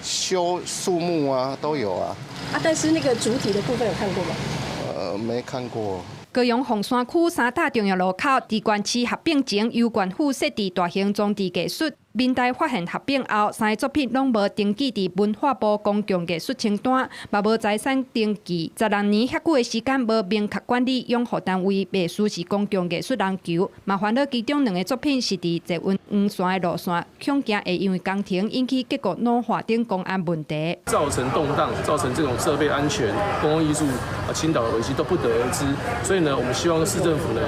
修樹木啊，都有啊。啊，但是那個主體的部分有看過嗎？沒看過。高雄鳳山區三大重要路口，佇縣市合併前，由縣府設置大型裝置藝術。民代發現合併後，三个作品攏無登記佇文化部公共藝術清單，嘛無財產登記。16年遐久的時間，無明確管理養護單位，袂輸是公共藝術人求，嘛煩惱其中兩个作品是佇捷運黃線的路線，恐驚會因為工程引起結構老化等公安問題，造成動盪，造成這種設備安全、公共藝術啊傾倒的危機都不得而知。所以呢，我們希望市政府呢，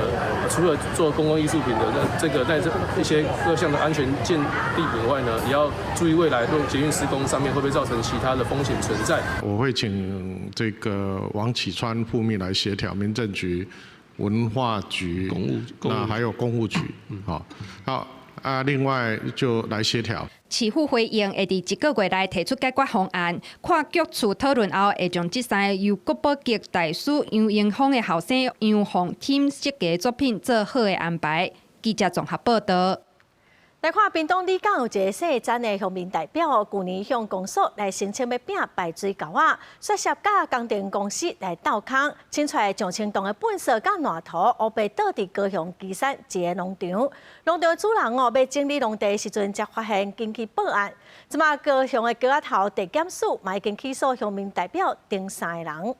除了做公共藝術品的這個在這一些各項的安全鑑定以外呢，也要注意未來若捷運施工上面會不會造成其他的風險存在。我會請這個王啟川副秘來協調民政局、文化局、那還有工務局，好，好啊，另外就來協調。市府回應會佇一個月內提出解決方案，跨局處討論後，會將這三個由國寶級大師楊英風的後生楊鳳欽設計作品做好的安排。記者綜合報道。來看屏東里港有一个姓詹的鄉民代表，舊年向公所來申請欲併排水溝仔，涉嫌佮工程公司來鬥空，清出來上千噸的糞埽佮爛土，烏白倒佇高雄旗山一个農場。農場主人哦，欲整理農地的時陣，才發現，緊去報案。這馬高雄的橋仔頭地檢署嘛已經起訴鄉民代表等三个人。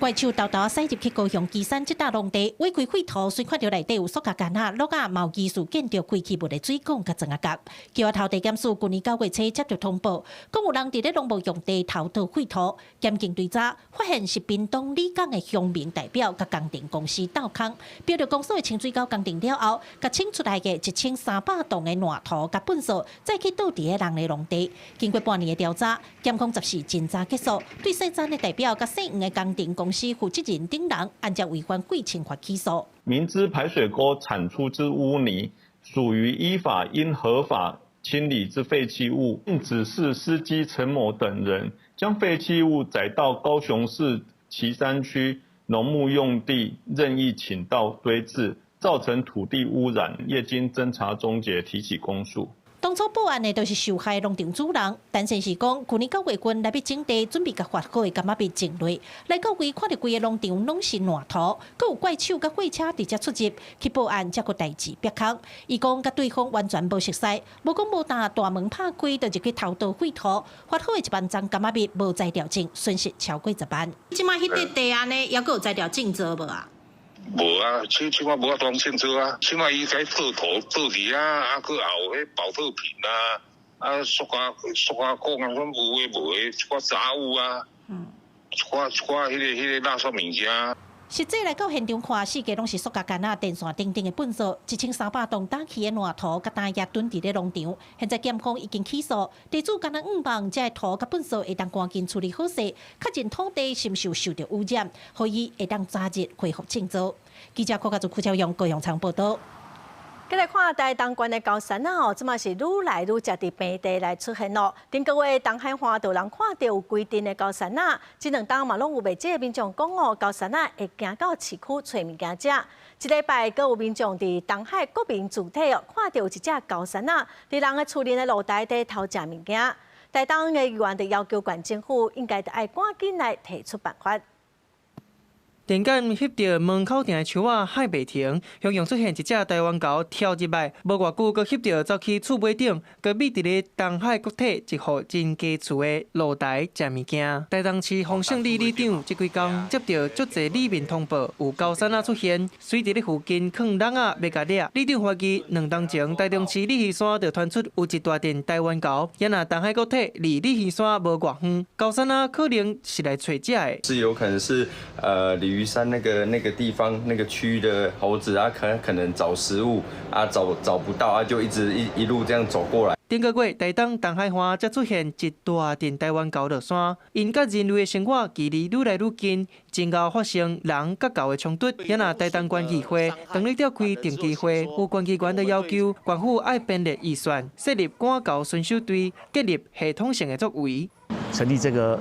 怪手沓沓駛入去高雄旗山這搭農地，挖開廢土，隨看著內底有塑膠桿仔、碌仔、嘛有技術建築廢棄物的水管佮磚仔角。橋仔頭地檢署舊年9月初接著通報，講有人佇咧農牧用地偷倒廢土，檢警追查發現是屏東里港的鄉民代表佮工程公司鬥空，標著公所的清水溝工程了後，共清出來的1300噸的爛土佮糞埽，再去倒佇咧人的農地。經過半年的調查，檢控14偵查結束，對姓詹的代表佮姓黃的工程公司負責人等人，按照違反廢清法起訴。明知排水溝產出之污泥屬於依法應合法清理之廢棄物，並指示司機陳某等人將廢棄物載到高雄市旗山區農牧用地任意傾倒堆置，造成土地污染，業經偵查終結，提起公訴。當初報案的就是受害農場主人，陳先生講，舊年9月份來欲整地，準備共發好的柑仔蜜種落，來到位看著規个農場攏是爛土，閣有怪手佮貨車佇遮出入，去報案才閣代誌煏空。伊講佮對方完全無熟似，無講無膽，大門拍開就入去偷倒廢土，發好的1萬欉柑仔蜜無材料證，損失超過10萬。這擺彼個地按呢，猶閣有材料證做無啊？無啊，這這擺無法度清楚啊，這擺伊該倒土倒去啊，啊，閣後彼寶特瓶啊，啊，塑膠管啊，攏有的無的，一寡雜物啊，一寡彼个垃圾物件。實際來到現場看，四界攏是塑膠桿仔、電線等等的糞埽，1300噸打起的爛土佮彈葉囤佇咧農場。現在檢方已經起訴，地主敢若向望這个土佮糞埽會當趕緊處理好勢，確認土地是毋是有受著污染，予伊會當早日恢復種植。記者郭家祖、柯超勇高雄場報道。繼來看台東縣的高山仔哦，這馬是愈來愈濟佇平地來出現咯。頂個月東海岸就有人看著有規陣的高山仔，這兩冬嘛攏有袂少的民眾講哦，高山仔會行到市區揣物件食。這禮拜閣有民眾佇東海國民住體哦，看著有一隻高山仔佇人的厝裡的露台佇偷食物件。台東的議員就要求縣政府應該著愛趕緊來提出辦法。電感翕著門口埕的樹仔幌袂停，雄雄出現一隻台灣猴跳入來，無偌久，閣翕著走去厝尾頂，閣覕佇咧東海國體一戶人家厝的露台食物件。台東市洪勝里里長這幾工接著足濟里民通報，有高山仔出現，隨佇咧附近囥籠仔欲共掠。里長懷疑兩冬前台中市鯉魚山就傳出有一大陣台灣猴，也若東海國體離鯉魚山無偌遠，高山仔可能是來揣食的。是有可能是鯉魚山那個地方那個區域的猴子啊，可能找食物啊，找不到啊，就一直一路這樣走過來。頂個月，台東東海岸才出現一大陣台灣猴落山，𪜶佮人類的生活距離愈來愈近，真𠢕發生人佮猴的衝突。也若台東縣議會當日召開定期會，有縣議員就要求縣府愛編列預算，設立趕猴巡守隊，建立系統性的作為。成立這個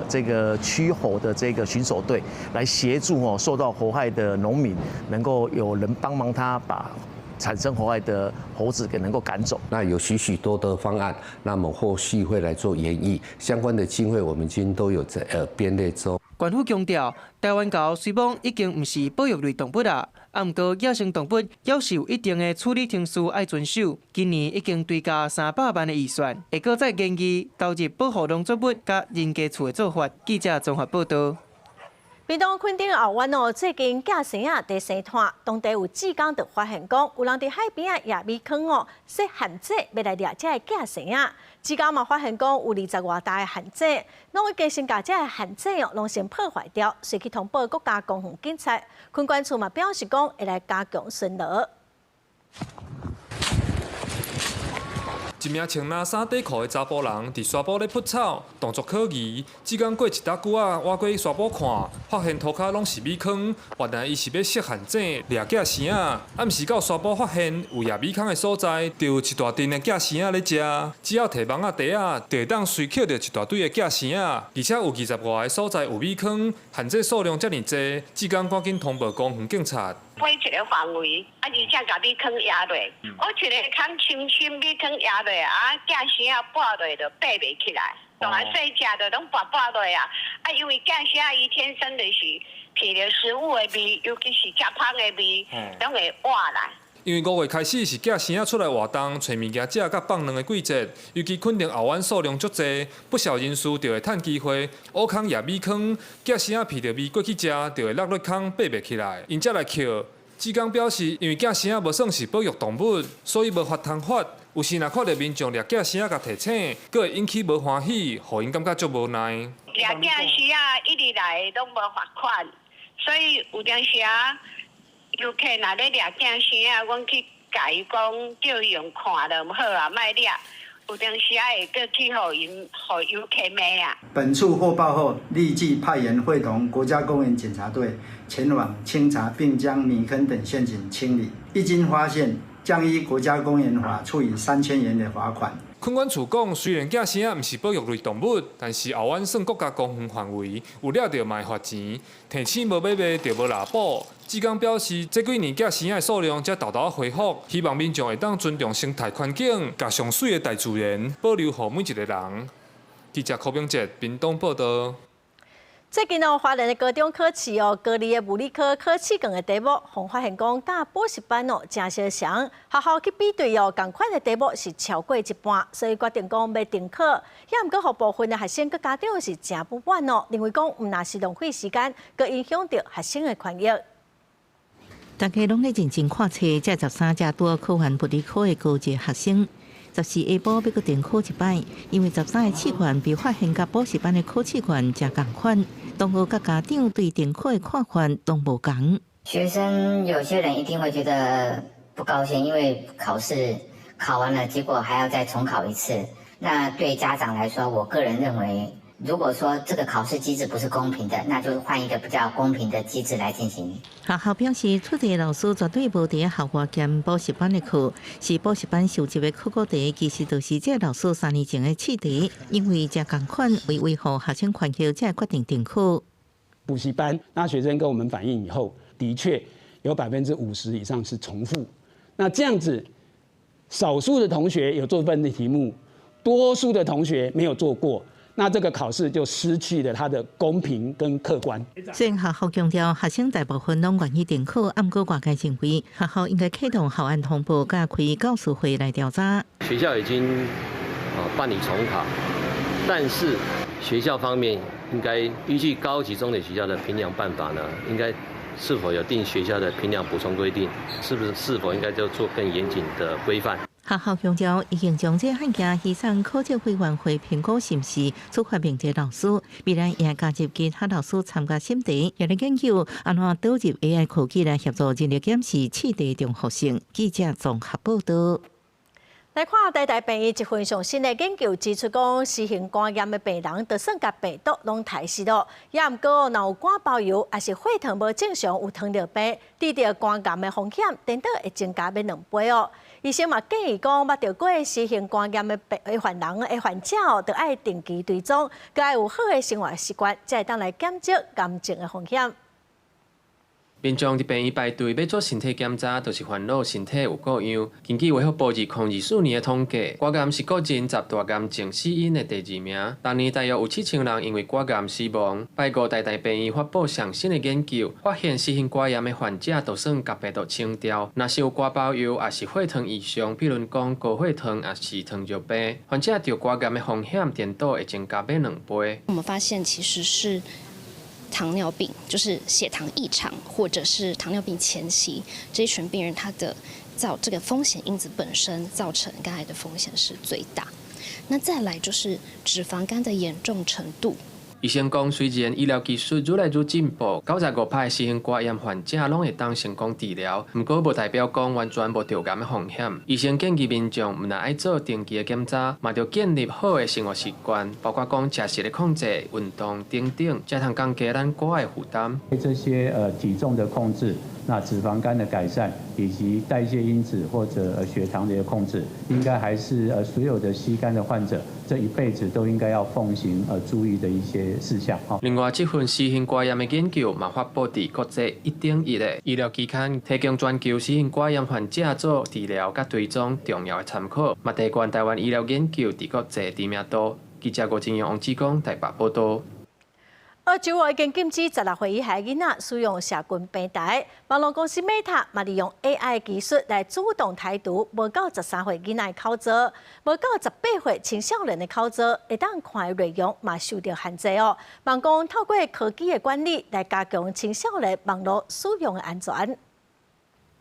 驅猴的這個巡守隊，來協助哦受到猴害的農民，能夠有人幫忙他把產生猴害的猴子給能夠趕走。那有許許多多方案，那麼後續會來做研議，相關的經費我們今都有在編列中。縣府強調，台灣猴雖罔已經毋是保育類動物啦，啊，毋過野生動物猶是有一定的處理程序愛遵守。今年已經追加300萬的預算，會閣再研議投入保護農作物佮人家厝的做法。記者綜合報導。屏東墾丁後灣哦，最近寄生仔佇生湠，當地有志工就發現講，有人佇海邊仔掖米糠哦，設陷阱欲來掠這个寄生仔。志工嘛發現講，有20外擔的陷阱，攏已經先共這个陷阱哦，攏先破壞掉，隨去通報國家公園警察。墾管處嘛表示講，會來加強巡邏。一名穿藍衫短褲的查埔人佇沙埔咧撲草，動作可疑。志工過一搭久仔，倚過沙埔看，發現塗跤攏是米糠，原來伊是欲設陷阱掠寄生仔。暗時到沙埔發現有掖米糠的所在，就有一大陣的寄生仔咧食。只要提網仔袋仔，就會當隨抾著一大堆的寄生仔。而且有20外个所在有米糠，陷阱數量遮爾濟，志工趕緊通報公園警察。飛一个範圍，啊，而且共米糠壓落，我一個空深深米糠壓落，啊，寄生仔跋落就爬袂起來，大細隻就攏跋跋落啊！啊，因為寄生仔伊天生就是聞著食物的味，尤其是食芳的味，攏會活來。因為5月開始是寄生仔出來活動、揣物件食佮放卵的季節，尤其墾丁後灣數量足濟，不少人士就會趁機會挖空掖米糠，寄生仔聞著味過去食，就會落落空爬袂起來，𪜶才來抾。志工表示，因為寄生仔無算是保育動物，所以無法通罰。有時若看著民眾掠寄生仔共提醒，閣會引起無歡喜，予𪜶感覺足無奈。掠寄生仔一直來攏無罰款，所以有當時啊，遊客若咧掠寄生仔，阮去共伊講，叫伊用看就好啊，莫掠。有當時啊會閣去予𪜶予遊客罵啊。本處獲報後，立即派員會同國家公園警察隊前往清查，並將米坑等陷阱清理。一經發現，將依國家公園法處以3000元的罰款。墾管處講，雖然寄生仔毋是保育類動物，但是後灣算國家公園範圍，有掠著嘛會罰錢。提醒無欲賣就無濫捕。志工表示，這幾年寄生仔的數量才沓沓恢復，希望民眾會當尊重生態環境，共上媠的大自然保留予每一個人。記者柯炳哲屏東報導。最近哦，花蓮的高中考試哦，高二的物理科考試卷的題目，予發現講佮補習班哦誠相像，學校去比對哦，仝款的題目是超過一半，所以決定講欲停考。也毋過，予部分的學生佮家長是誠不滿哦，認為講毋但是浪費時間，閣影響著學生的權益。大家攏咧認真看冊，這13才拄考完物理科的高二學生，14下晡欲閣重考一擺，因為13个試卷被發現佮補習班的考試卷誠仝款，同學佮家長對重考的看法攏無仝。學生有些人一定會覺得不高興，因為考試考完了，結果還要再重考一次。那對家長來說，我個人認為如果說這個考試機制不是公平的，那就換一個比較公平的機制來進行。學校表示，出題老師絕對無佇校外兼補習班的課，是補習班收集的考古題，其實就是這老師3年前的試題，因為這仝款為維護學生權益，才決定停課。補習班，那學生跟我們反映以後，的確有50%以上是重複。那這樣子，少數的同學有做分的題目，多數的同學沒有做過。那這個考試就失去了它的公平跟客觀。雖然學校強調學生大部分攏願意停課，毋過外界認為學校應該啟動校安通報，佮開教師會來調查。學校已經辦理重考，但是學校方面應該依據高級中等學校的評量辦法呢，應該是否有定學校的評量補充規定？是否應該就做更嚴謹的規範？學校強調，已經將這案件移送考試委員會評估是毋是處罰明哲老師，未來也加入其他老師參加審題，也咧研究按怎導入 AI 科技來協助人力檢視試題重複性。記者綜合報道。來看台大病院一份上新的研究指出，講C型肝炎的病人，就算共病毒攏刣死咯，也毋過若有肝包油，抑是血糖無正常，有糖尿病，得著肝癌的風險，顛倒會增加欲2倍哦。醫生嘛建議講，捌著過C型肝炎的病患人的患者哦，著愛定期追蹤，閣愛有好的生活習慣，才會當來減少癌症的風險。民眾佇病院排隊欲做身體檢查，就是煩惱身體有過樣。根據衛福部2024年的統計，肝癌是國人十大癌症死因的第二名。逐年大約有7000人因為肝癌死亡。拜五台大病院發布上新的研究，發現C型肝炎的患者，就算共病毒清掉，若是有肝包油，抑是血糖異常，比如講高血糖，抑是糖尿病，患者著肝癌的風險，顛倒會增加欲2倍。我們發現其實是糖尿病，就是血糖異常，或者是糖尿病前期這一群病人，他的造這個風險因子本身造成肝癌的風險是最大。那再來就是脂肪肝的嚴重程度。醫生講，雖然醫療技術愈來愈進步，95%的C型肝炎患者攏會當成功治療，毋過無代表講完全無著癌的風險。醫生建議民眾毋但愛做定期的檢查，嘛著建立好的生活習慣，包括講食食的控制、運動等等，才通降低咱肝的負擔。這些體重的控制、那脂肪肝的改善，以及代謝因子或者血糖的一個控制，應該還是所有的 C 肝的患者這一輩子都應該要奉行注意的一些事項。另外，這份C型肝炎的研究嘛發布佇國際一等一的醫療期刊，提供全球C型肝炎患者做治療佮追蹤重要的參考，嘛提懸臺灣醫療研究佇國際知名度。記者郭金陽、王志剛台北報道。澳洲已經禁止16歲以下囡仔使用社群平台，網路公司 Meta 嘛利用 AI 技術來主動剔除無夠13歲囡仔的口座，無夠18歲青少年的口座，會當看的內容嘛受著限制哦。望講透過科技的管理來加強青少年網路使用的安全。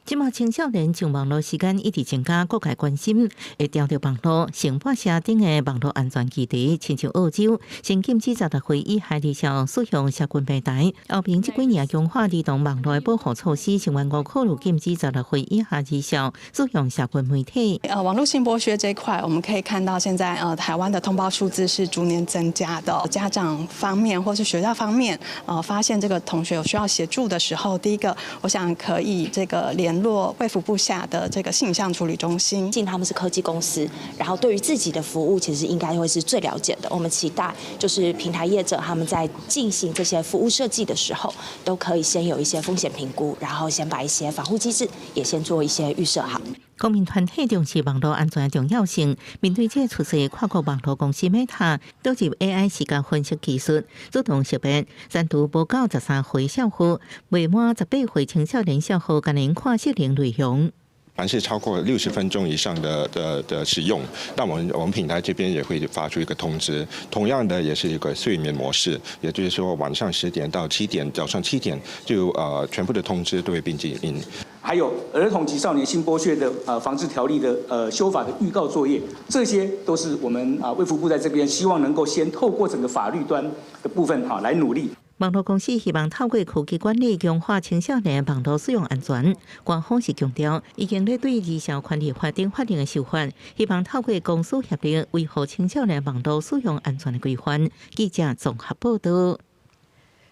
這馬青少年上網路時間一直增加，各界關心會牢著網路、成百聲等的網路安全議題，親像澳洲先禁止16歲以下兒少使用社群平台，歐盟這幾年強化兒童網路的保護措施，成員國考慮禁止16歲以下兒少使用社群媒體。網路性剝削這一塊，我們可以看到現在台灣的通報數字是逐年增加的。家長方面或是學校方面，發現這個同學有需要協助的時候，第一個，我想可以這個聯絡衛福部下的這個性向處理中心，畢竟他們是科技公司，然後對於自己的服務，其實應該會是最了解的。我們期待就是平台業者他們在進行這些服務設計的時候，都可以先有一些風險評估，然後先把一些防護機制也先做一些預設好。公民團體重視網路安全的重要性，面對這個趨勢，跨國網路公司 Meta 導入 AI 視覺分析技術，主動識別刪除無夠13歲少婦、未滿18歲青少年少婦，共𪜶看色情內容。凡是超過60分鐘以上的使用，那我們平台這邊也會發出一個通知。同樣的，也是一個睡眠模式，也就是說晚上10點到7點，早上7點就全部的通知都會變靜音。還有兒童及少年性剝削的防治條例的修法的預告作業，這些都是我們啊衛福部在這邊希望能夠先透過整個法律端的部分哈來努力。網路公司希望透過科技管理強化青少年網路使用安全。官方是強調，已經咧對兒少權利法等法令的修法，希望透過公私協力維護青少年網路使用安全的規範。記者綜合報道。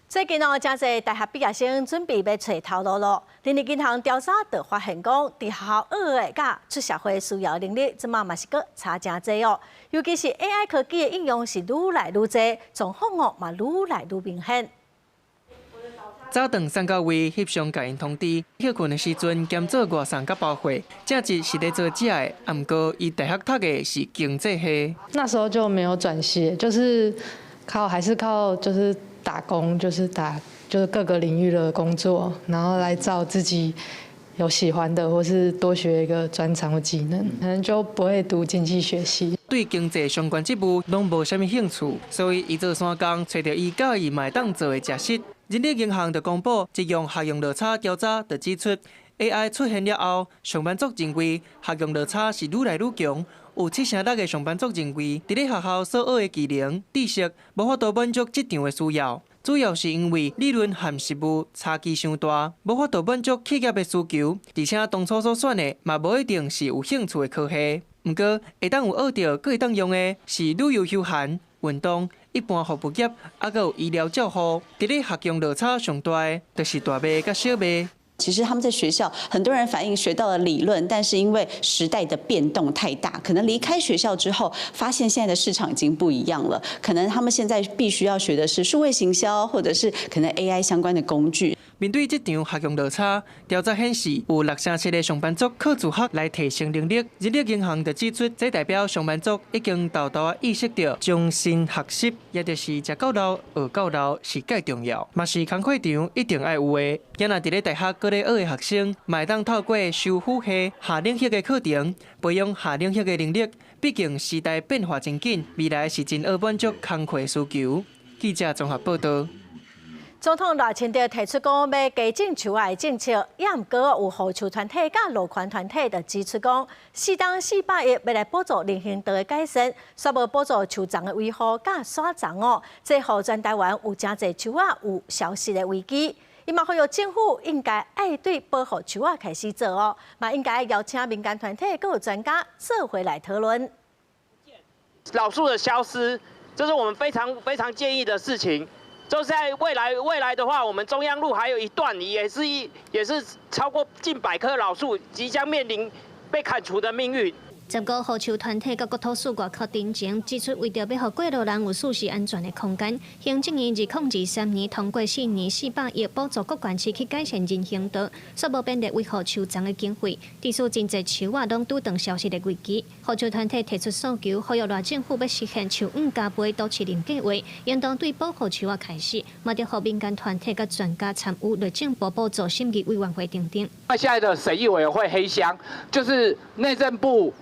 最近哦，誠濟大學畢業生準備欲揣頭路囉。人力銀行調查就發現講，佇學校學的佮出社會需要能力，這馬嘛是閣差誠濟哦。尤其是 AI 科技的應用是愈來愈濟，狀況哦嘛愈來愈明顯。早頓送到位，翕相共𪜶通知，歇睏的時陣兼做外送佮包貨，正職是咧做這个，啊毋過伊大學讀的是經濟系。那時候就沒有轉系，就是靠還是靠就是打工，就是打就是各個領域的工作，然後來找自己有喜歡的，或是多學一個專長或技能，可能就不會讀經濟學系。對經濟相關職務攏無啥物興趣，所以伊做山工，揣著伊佮意嘛會當做的食食。人力銀行就公布一項學用落差調查，就指出 AI 出現了後，上班族認為學用落差是愈來愈強。有76%的上班族認為，佇咧學校所學的技能、知識，無法度滿足職場的需要。主要是因為理論和實務差距傷大，無法度滿足企業的需求，而且當初所選的嘛無一定是有興趣的科系。毋過會當有學著，閣會當用的是旅遊休閒、運動、一般服務業，猶閣有醫療照護。佇咧學用落差上大的，就是大麥佮小麥。其實他們在學校，很多人反映學到了理論，但是因為時代的變動太大，可能離開學校之後，發現現在的市場已經不一樣了。可能他們現在必須要學的是數位行銷，或者是可能 AI 相關的工具。面對這場學用落差，調查顯示有6成7的上班族靠自學來提升能力。人力銀行就指出，這代表上班族已經沓沓意識到終身學習，也就是食夠老、學夠老是蓋重要，嘛是工課場一定愛有的。今仔佇咧大學閣咧學的學生，嘛會當透過修輔系下領域的課程，培養下領域的能力。畢竟時代變化真緊，未來是真愛滿足工課需求。記者綜合報道。總統賴清德提出講欲加種樹仔的政策，也毋過有護樹團體佮路權團體就指出講，4冬400億欲來補助人行道的改善，煞無補助樹叢的維護佮徙叢哦，這予全台灣有誠濟樹仔有消失的危機。伊嘛呼籲政府應該愛對保護樹仔開始做哦，嘛應該邀請民間團體閣有專家做伙來討論。老樹的消失，這是我們非常非常建議的事情。就是在未來的話，我們中央路還有一段，也是超過近百棵老樹，即將面臨被砍除的命運。10個護樹團體佮國土署外口陳情，指出為著欲予過路人有舒適安全的空間，行政院2023年通過4年400億補助各縣市去改善人行道，煞無編列維護樹叢的經費，致使真濟樹仔攏拄著消失的危機。護樹團體提出訴求，呼籲賴政府欲實現樹五加倍都市林計畫，應當對保護樹仔開始，嘛著予民間團體佮專家參與內政部補助審議委員會等等。那現在的審議委員會黑箱，就是內政部。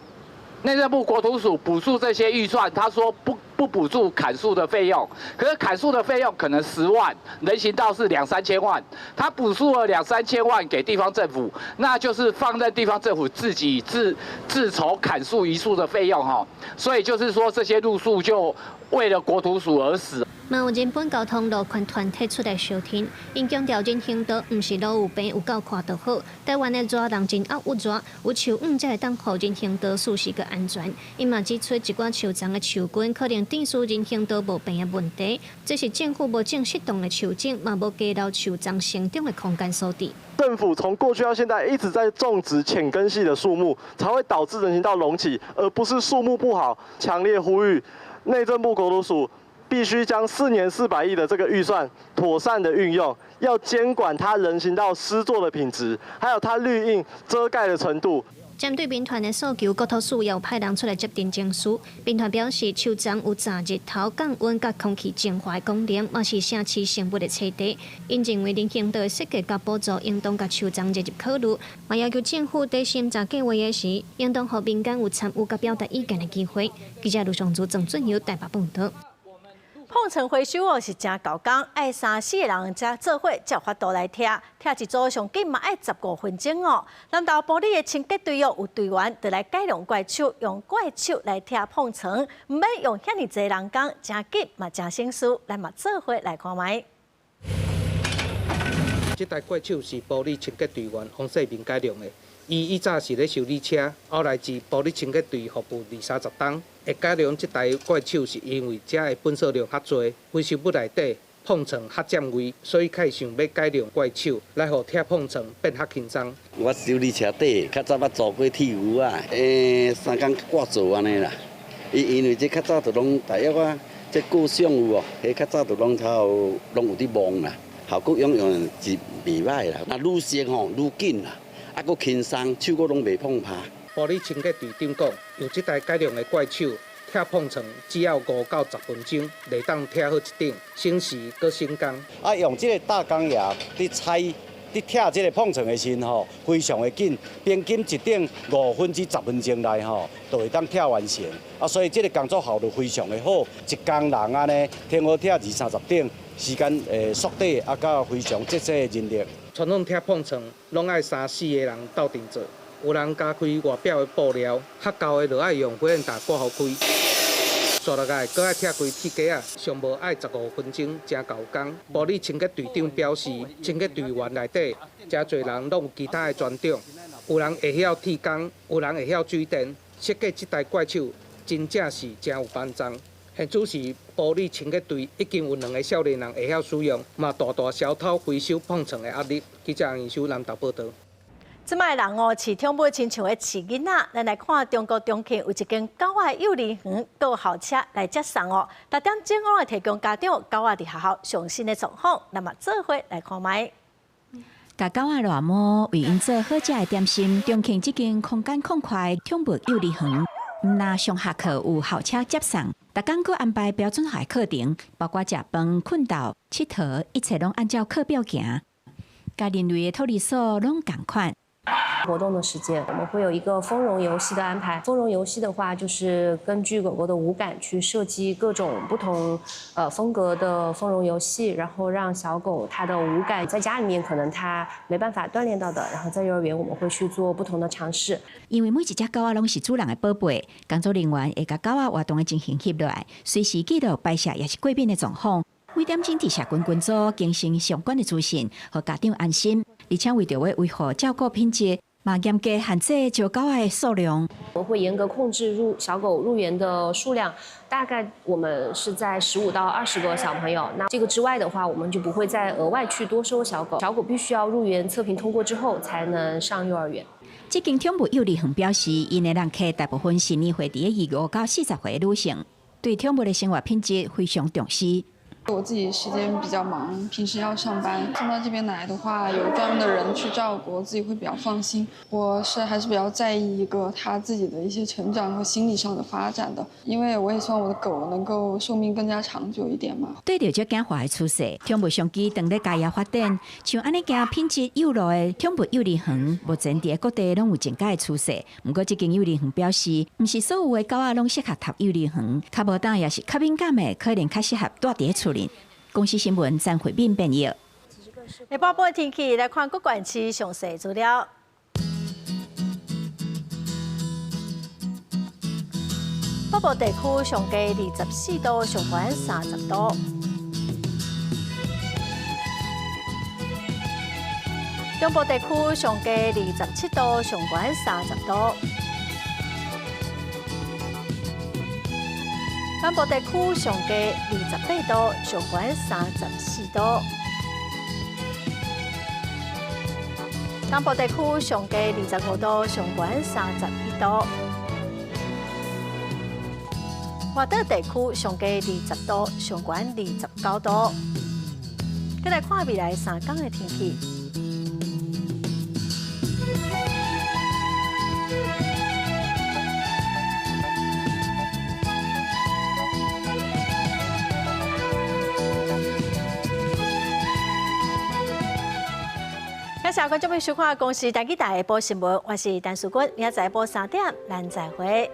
內政部國土署補助這些預算，他說不補助砍樹的費用，可是砍樹的費用可能10萬，人行道是兩三千萬，他補助了兩三千萬給地方政府，那就是放任地方政府自己自籌砍樹移樹的費用哈，所以就是說這些路樹就為了國土署而死。嘛有人本交通路權團體出來相挺，𪜶強調人行道毋是路有平有夠寬就好。台灣的熱人真鬱熱，有樹蔭才會當予人行道舒適閣安全。𪜶嘛指出，一寡樹叢的樹根可能致使人行道無平的問題，這是政府無種適當的樹種，嘛無加留樹叢成長的空間所致。政府從過去到現在一直在種植淺根系的樹木，才會導致人行道隆起，而不是樹木不好。強烈呼籲內政部國土署，必須將4年400億的這個預算妥善的運用，要監管它人行道施作的品質，還有它綠蔭遮蓋的程度。針對民團的訴求，國土署有派人出來接陳情書。民團表示，樹叢有遮日頭、降溫佮空氣淨化的功能，嘛是城市生物的棲地。𪜶認為人行道的設計佮補助，應當共樹叢列入考慮，嘛要求政府佇審查計畫的時，應當予民間有參與佮表達意見的機會。記者盧尚祖、鄭俊友台北報導。碰床回收哦是誠猴工，愛三四个人才做伙才有法度來拆，拆一組上緊嘛愛15分鐘哦。南投埔里的清潔隊哦，有隊員就來改良怪手，用怪手來拆碰床，毋免用遐爾濟人工，誠緊嘛誠省事，咱嘛做伙來看覓。這台怪手是埔里清潔隊員王世明改良的。伊以早是咧修理車，後來佇埔里清潔隊服務二三十冬。會改良這台怪手是因為遮的糞掃量較濟，回收物內底碰床較佔位，所以開始想欲改良怪手，來予拆碰床變較輕鬆。我修理車底，較早捌做過鐵牛仔，三工掛做按呢啦。伊因為這較早就攏大約啊，這故障有無？彼較早就攏頭攏有佇摸啦，效果用用是袂䆀啦。若愈熟吼，愈緊啦。啊，閣輕鬆，手閣攏袂碰拍。埔里清潔隊長講，用這台改良的怪手拆碰床，只要5到10分鐘，就會當拆好一頂，省時閣省工。啊，用這個大鋼牙佇拆、佇拆這個碰床的時吼，非常的緊，平均一頂5分至10分鐘內吼，就會當拆完成。啊，所以這個工作效率非常的好，一工人按呢，天好拆二三十頂，時間會縮短，啊，佮非常節省人力。傳統拆碰床攏愛三四個人鬥陣做，有人加開外表的布料，較厚的就愛用火焰彈割予開。刷落來，閣愛拆開鐵架仔，上無愛15分鐘才夠工。埔里清潔隊長表示，清潔隊員內底誠濟人攏有其他的專長，有人會曉鐵工，有人會曉水電，設計這台怪手真正是誠有幫助。現此時，埔里清潔隊已經有兩個少年人會曉使用，嘛大大消除回收碰床的壓力。記者楊秀南投報導。這擺人哦，飼寵物親像咧飼囡仔。咱來看中國重慶有一間狗仔幼兒園，閣校車來接送哦。逐點鐘攏會提供家長狗仔佇學校上新的狀況。那麼做伙來看覓。共狗仔躘毛，為𪜶做好食的點心。重慶這間空間曠闊寵物幼兒園，毋但上下課有校車接送，逐工閣安排標準化課程，包括食飯、睏覺、𨑨迌，一切攏按照課表行。佮人類的托兒所攏仝款。活動的時間，我們會有一個豐容遊戲的安排。豐容遊戲的話，就是根據狗狗的五感去設計各種不同風格的豐容遊戲，然後讓小狗它的五感在家裡面可能它沒辦法鍛鍊到的，然後在幼兒園我們會去做不同的嘗試。因為每一隻狗仔攏是主人的寶貝，工作人員會共狗仔活動的情形翕落來，隨時記錄排泄抑是過敏的狀況。每點鐘佇社群群組更新相關的資訊，予家長安心。而且為著欲維護照顧品質，嘛嚴格限制招狗仔的數量。我們會嚴格控制入小狗入園的數量，大概我們是在15到20個小朋友。那這個之外的話，我們就不會再額外去多收小狗。小狗必須要入園測評通過之後，才能上幼兒園。這間寵物幼兒園表示，𪜶的人客大部分是年歲佇25到40歲的女性，對寵物的生活品質非常重視。我自己時間比較忙，平時要上班，送到這邊來的話，有專門的人去照顧，我自己會比較放心。我是還是比較在意一個他自己的一些成長和心理上的發展的，因為我也希望我的狗能夠壽命更加長久一點嘛。對著這簡化的趨勢，寵物商機正咧加速發展，像按呢間品質優良的寵物幼兒園，目前佇各地攏有增加的趨勢。毋過，這間幼兒園表示，毋是所有的狗仔攏適合讀幼兒園，較無膽抑是較敏感的，可能較適合蹛佇厝裡。公視新聞張慧敏編譯。下半晡天氣來看各縣市詳細資料。北部地區上低24度，上懸30度。中部地區上低27度，上懸30度。南部地區上低28度，上懸34度。東部地區上低25度，上懸31度。外島地區上低20度，上懸29度。再來看未來三天的天氣。感謝觀眾朋友收看《公視台語台》下晡新聞，我是陳淑君，明仔載下晡3點，咱再會。